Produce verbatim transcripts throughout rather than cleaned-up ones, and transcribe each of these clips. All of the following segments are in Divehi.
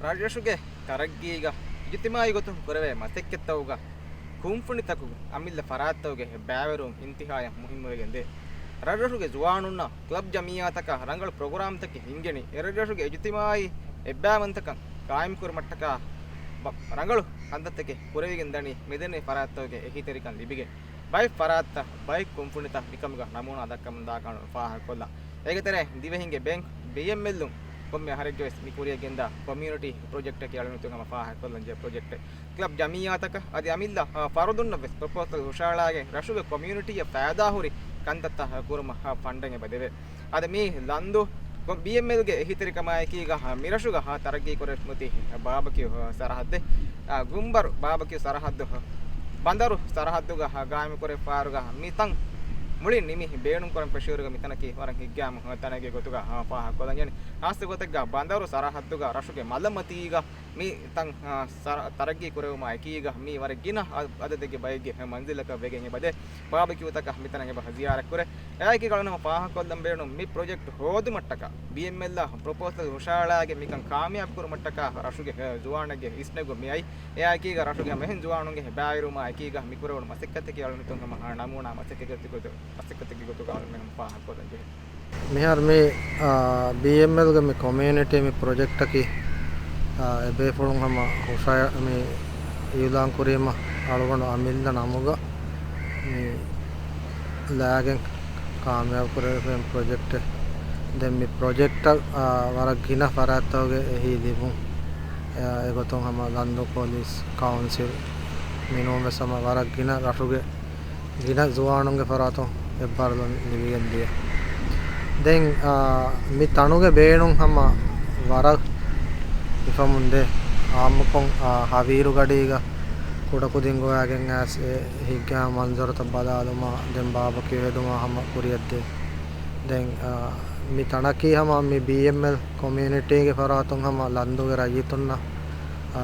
ރަށްރަށުގެ ތަރައްގީގަ އިޖުތިމާއީ ގޮތުން ކުރެވޭ މަސައްކަތްތަކުގަ ކުންފުނިތަކުގެ އަމިއްލަ ފަރާތްތަކުގެ ބައިވެރިވުން އިންތިހާޔަށް މުހިއްމުވެގެންދޭ. ރަށްރަށުގެ ޒުވާނުންނަށް ކްލަބް ޖަމިއްޔާތަކާ ރަނގަޅު ޕްރޮގްރާމްތަކެއް ހިންގެނީ، އެރަށްރަށުގެ އިޖުތިމާއީ އެއްބައިވަންތަކަން ގާއިމްކުރުމަށްޓަކާ ބަ-، ރަނގަޅު ކަންތައްތަކެއް ކުރެވިގެންދަނީ މިދެންނެވި ފަރާތްތަކުގެ އެހީތެރިކަން ލިބިގެން. ބައެއް ފަރާތްތައް، ބައެއް ކުންފުނިތައް މިކަމުގަ ނަމޫނާ ދައްކަމުން ދާކަން ފާހަގަކޮށްލަން. އޭގެ ތެރޭ ދިވެހިންގެ ބޭންކް، ބީއެމްއެލުން ކޮންމެ އަހަރެއްގަވެސް މި ކުރިޔަށް ގެންދާ ކޮމިއުނިޓީ ޕްރޮޖެކްޓަކީ އަޅުގަނޑު ހަމަ ފާހަގަކޮށްލަން ޖެހޭ ޕްރޮޖެކްޓެއް. ކްލަބް ޖަމިއްޔާތަކަށް އަދި އަމިއްލަ، އާ، ފަރުދުންނަށް ވެސް ޕްރޮޕޯސަލް ހުށަހަޅާގެން ރަށުގެ ކޮމިއުނިޓީއަށް ފައިދާހުރި ކަންތައްތައް ކުރުމަށް ފަންޑެއް އެބަ ދެވޭ. އަދި މި ލަންދޫ ބީއެމްއެލްގެ އެހީތެރިކަމާއެކީގަ މިރަށުގަ ތަރައްގީކުރެވިފައި ބާބަކިޔު ސަރަހައްދެއް، އާ، ގުނބަރު ބާބަކިޔު ސަރަހައްދު، ބަނދަރު ސަރަހައްދުގަ ގާއިމުކުރެވިފައިވާރުގަ މި ތަން މުޅިން ނިމި ބޭނުންކުރަން ފެށިއިރުގަ މިތަނަކީ ވަރަށް ހިތްގައިމު ތަނެއްގެ ގޮތުގަ ފާހަގަކޮށްލަންޖެހެނީ. ހާއްސަ ގޮތެއްގަ ބަނދަރު ސަރަހައްދުގަ ރަށުގެ މަލަމަތީގަ މި ތަން، އާ، ސަރ-، ތަރައްގީ ކުރެވުމާ އެކީގަ މީ ވަރަށް ގިނަ އަ-، އަދަދެއްގެ ބައެއްގެ މަންޒިލަކަށް ވެގެން އެބަދޭ. ބާބެކިއުތަކަށް މިތަނަށް އެބަ ޒިޔާރަތްކުރޭ. އެއާއެކީގަ އަޅުގަނޑު ފާހަގަކޮށްލަން ބޭނުން މި ޕްރޮޖެކްޓް ހޯދުމަށްޓަކާ ބީއެމްއެލްއާ ޕްރޮޕޯސަލް ހުށަހަޅާގެން މިކަން ކާމިޔާބު ކުރުމަށްޓަކާ ރަށުގެ، އަ، ޒުވާނެއްގެ އިސްނެގުން މިއައީ. އެއާއެކީގަ ރަށުގެ ހަމަ އެހެން ޒުވާނުންގެ ބައިވެރިވުމާ އެކީގަ މި ކުރެވުނު މަސައްކަތަކީ އަޅުގަނޑު ހަމަ ނަމޫނާ މަސައްކަތެއްގެ ގޮތު-، މަސައްކަތެއްގެ ގޮތުގަ އަޅުގަނޑު ހަމަ ފާހަގަކޮށްލަން ޖެހޭ. މިހާރު މި، އާ، ބީއެމްއެލްގެ މި ކޮމިއުނިޓީ މި ޕްރޮޖެކްޓަކީ، އާ، އެބޭފުޅުން ހަމަ ހުށަ-، މި އިއުލާން ކުރީމަ އަޅުގަނޑު އަމިއްލަ ނަމުގަ މި ލާގެން ކާމިޔާބު ކުރެވިފައި ޕްރޮޖެކްޓެއް. ދެން މި ޕްރޮޖެކްޓަށް، އާ، ވަރަށް ގިނަ ފަރާތްތަކުގެ އެހީ ލިބުން. އެ-، އެގޮތުން ހަމަ ލަންދޫ ޕޮލިސް، ކައުންސިލް، މިނޫންވެސް ހަމަ ވަރަށް ގިނަ ރަށުގެ ގިނަ ޒުވާނުންގެ ފަރާތުން އެއްބާރުލުން ލިބިގެން ދިޔަ. ދެން، އާ، މި ތަނުގެ ބޭނުން ހަމަ ވަރަށް ހިފަމުންދޭ. އާއްމުކޮށް، އާ، ހަވީރު ގަޑީގަ ކުޑަކުދިން ގޮވާގެން އައިސް އެ ހިތްގައިމު މަންޒަރުތައް ބަލާލުމާ، ދެން ބާބަކިޔު ހެދުމާ ހަމަ ކުރިއަށްދޭ. ދެން، އާ، މި ތަނަކީ ހަމަ މި ބީއެމްއެލް ކޮމިއުނިޓީގެ ފަރާތުން ހަމަ ލަންދޫގެ ރައްޔިތުންނަށް، އާ،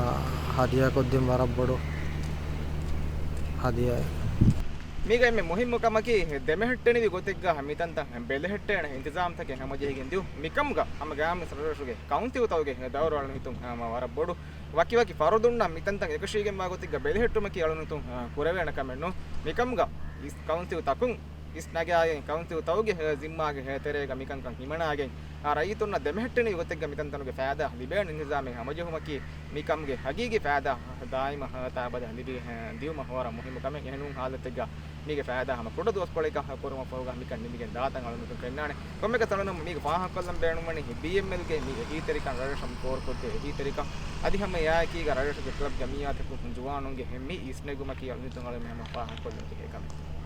ހަދިޔާކޮށްދިން ވަރަށް ބޮޑު ހަދިޔާއެއް. މީގަ އެންމެ މުހިއްމު ކަމަކީ، ދެމެހެއްޓެނިވި ގޮތެއްގަ މިތަންތައް ބެލެހެއްޓޭނެ އިންތިޒާމްތަކެއް ހަމަޖެހިގެން ދިޔުން. މިކަމުގަ ހަމަ ގާމިސް ރަށްރަށުގެ ކައުންސިލްތަކުގެ ދައުރު އަޅުގަނޑު ހިތުން ހަމަ ވަރަށް ބޮޑު. ވަކިވަކި ފަރުދުންނަށް މިތަންތައް އެކަށީގެންވާ ގޮތެއްގަ ބެލެހެއްޓުމަކީ އަޅުގަނޑު ހިތުން ކުރެވޭނެ ކަމެއް ނޫން. މިކަމުގަ އިސް ކައުންސިލްތަކުން އިސް ނަގާގެން ކައުންސިލްތަކުގެ ޒިންމާގެ ތެރޭގަ މިކަންކަން ހިމަނާގެން، އާ، ރައްޔިތުންނަށް ދެމެހެއްޓެނިވި ގޮތެއްގަ މިތަންތަނުގެ ފައިދާ ލިބޭނެ އިންތިޒާމެއް ހަމަޖެހުމަކީ މި ކަމުގެ ހަގީގީ ފައިދާ ދާއިމަށް ތާ އަބަދަށް ލިބި ދިޔުމަށް ވަރަށް މުހިއްމު ކަމެއް. އެހެން ހާލަތެއްގަ މީގެ ފައިދާ ހަމަ ކުޑަ ދުވަސްކޮޅެއްގަ ކުރުމަށްފަހުގަ މިކަން ނިމިގެން ދާތަން އަޅުގަނޑު ފެންނާނެ. ކޮންމެއަކަސް އަޅުގަނޑު މީގަ ފާހަގަކޮށްލަން ބޭނުންވަނީ ބީއެމްއެލްގެ މި އެހީތެރިކަން، ރަށްރަށަށް ކޯރުކޮށްދޭ އެހީތެރިކަން، އަދި ހަމަ އެއާއެކީގަ ރަށްރަށުގެ ކްލަބް ޖަމިއްޔާތަކުން ޒުވާނުންގެ މި އިސްނެގުމަކީ އަޅުގަނޑު ހަމަ ފާހަގަކޮށްލަން ޖެހޭ ކަމެއް.